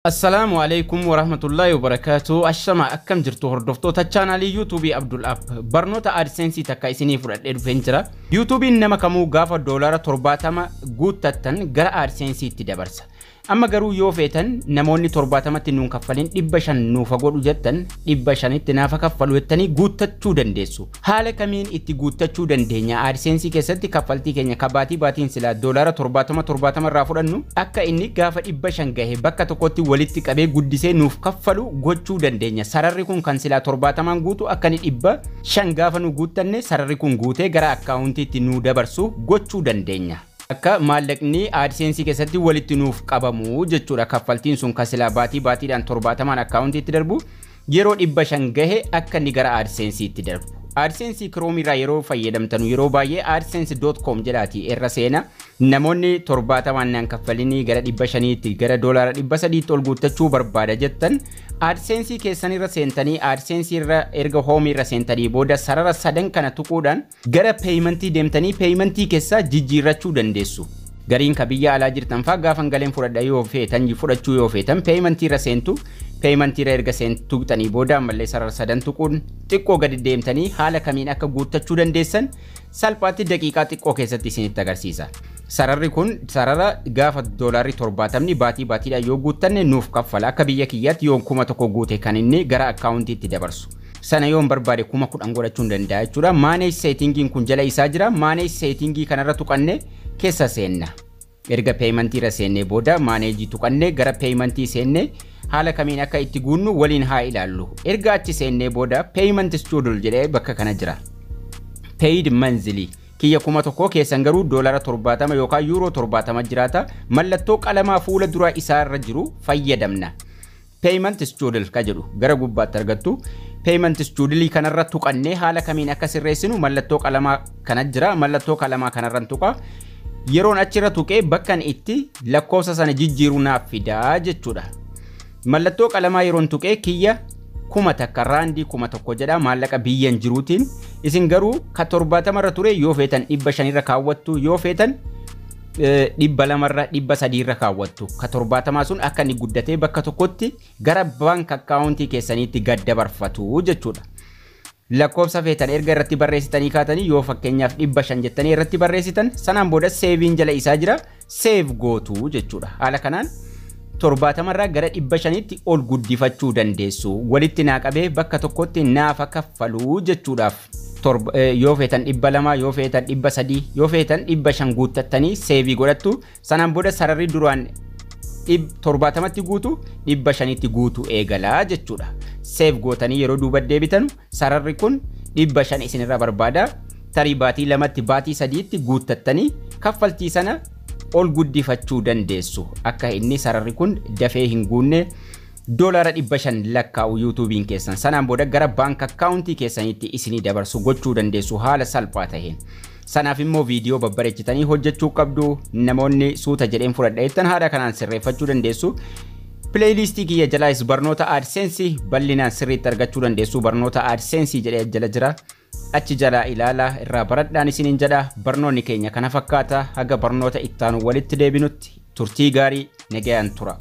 Assalaamu alaikum warahmatullaahi wabarakaatu. Ashama, akkam jirtu hordoftoota chaanaalii YouTubeii Abdul App? Barnoota AdSense takka isinii fudhadhee dhufeen jira. YouTubeiin nama kamuu gaafa $70 guuttattan gara AdSenseetti dabarsa. Amma garuu yoo feetan, namoonni 70tti nuun kaffalin, 500 nuufa godhu jettan, 500tti naafa kaffalu jettanii guuttachuu dandeessu. Haala kamiin itti guuttachuu dandeenya? AdSense keessatti kaffaltii keenya kabaatii baatiin silaa $70 70 irraa fudhannu akka inni gaafa 500 gahe bakka tokkotti walitti qabee guddisee nuuf kaffalu gochuu dandeenya. Sararri kun kan silaa 70n guutu akka inni 500 gaafa nu guuttanne sararri kun guutee gara akkaawuntiitti nu dabarsu gochuu dandeenya. Akka maallaqni AdSense keessatti walitti nuuf qabamu jechuudha. Kaffaltiin sun kan silaa baatii baatiidhaan 70n akkaawuntiitti darbu yeroo 500 gahe akka inni gara AdSenseetti darbu. AdSense Chrome irraa yeroo fayyadamtan yeroo baay'ee adsense.com jedhaati irra seena. Namoonni 70n naan kaffalinii gara 500tti, gara $300tti ol guuttachuu barbaada jettan, AdSense keessan irra seentanii, AdSense irra erga home irra seentanii booda sarara sadan kana tuquudhaan gara paymentii deemtanii paymentii keessaa jijjiirrachuu dandeessu. Gariin ka biyya alaa jirtan faa gaafan galeen fudhadha yoo feetan, fudhachuu yoo feetan, paymentii irra seentu. Paymentii irra erga seentu tuqxanii booda ammallee sarara sadan tuquun xiqqoo gadi deemtanii haala kamiin akka guuttachuu dandeessan salphaatti daqiiqaa xiqqoo keessatti isinitti agarsiisa. Sararri kun sarara gaafa $70 baatii baatiidhaan yoo guuttanne nuuf kaffala. Akka biyya kiyyaatti yoo 1000 guute kan inni gara akkaawuntiitti dabarsu. Sana yoon barbaade 10,000 godhachuu hin danda'a jechuudha. Manage settingiin kun jala isaa jira. Manage settingii kanarra tuqanne keessa seenna. Erga paymentii irra seennee booda manageii tuqanne gara paymentii seenne haala kamiin akka itti guunnu waliin haa ilaallu. Erga achi seennee booda payment schedule jedhee bakka kana jira. Paid monthly kiyya 1000, keessan garuu $70 yookaan yuuroo 70 jiraata. Mallattoo qalamaa fuula dura isaarra jiru fayyadamna. Payment schedule ka jedhu gara gubbaatti argattu. Payment schedule kanarra tuqannee haala kamiin akka sirreessinu mallattoo qalamaa kana jira. Mallattoo qalamaa kanarra tuqa. Yeroon achirra tuqee bakkan itti lakkoofsa sana jijjiiruu naaf fidaa jechuudha. Mallattoo qalamaa yeroon tuqee kiyya 1000, raandii 1000 jedha maallaqa biyyan jiruutiin. Isin garuu ka 70rra ture yoo feetan 500rra kaawwattu, yoo feetan 200rra, 300rra kaawwattu. Ka 70 sun akka inni guddatee bakka tokkotti gara bank akkaawuntii keessaniitti gad dabarfatu jechuudha. Lakkoofsa feetan erga irratti barreessitanii kaatanii, yoo fakkeenyaaf 500 jettanii irratti barreessitan, sanaan booda saveiin jala isaa jira, save gootu jechuudha. Haala kanaan 70rraa gara 500tti ol guddifachuu dandeessu. Walitti naa qabee bakka tokkotti naafa kaffaluu jechuudhaaf. Yoo feetan 200, yoo feetan 300, yoo feetan 500 guuttattanii saveii godhattu. Sanaan booda sararri duraan 70tti guutu 500tti guutu eegalaa jechuudha. Save gootanii yeroo duuba deebitan sararri kun 500 isinirraa barbaada. Tarii baatii 2tti, baatii 3tti guuttattanii kaffaltii sana ol guddifachuu dandeessu. Akka inni sararri kun dafee hin guunne $500 lakkaa'u YouTubeiin keessan. Sanaan booda gara bank akkaawuntii keessaniitti isinii dabarsu gochuu dandeessu haala salphaa ta'een. Sanaaf immoo viidiyoo babbareechitanii hojjechuu qabdu. Namoonni suuta jedheen fudhadha jettan haala kanaan sirreeffachuu dandeessu. Playlistii kiyya jalaas barnoota AdSense bal'inaan sirriitti argachuu dandeessu. Barnoota AdSense jedhee jala jira. Achi jalaa ilaalaa irraa baradhaan isiniin jedha. Barnoonni keenya kana fakkaata. Haga barnoota ittaanu walitti deebinutti turtii gaarii, nagayaan tura.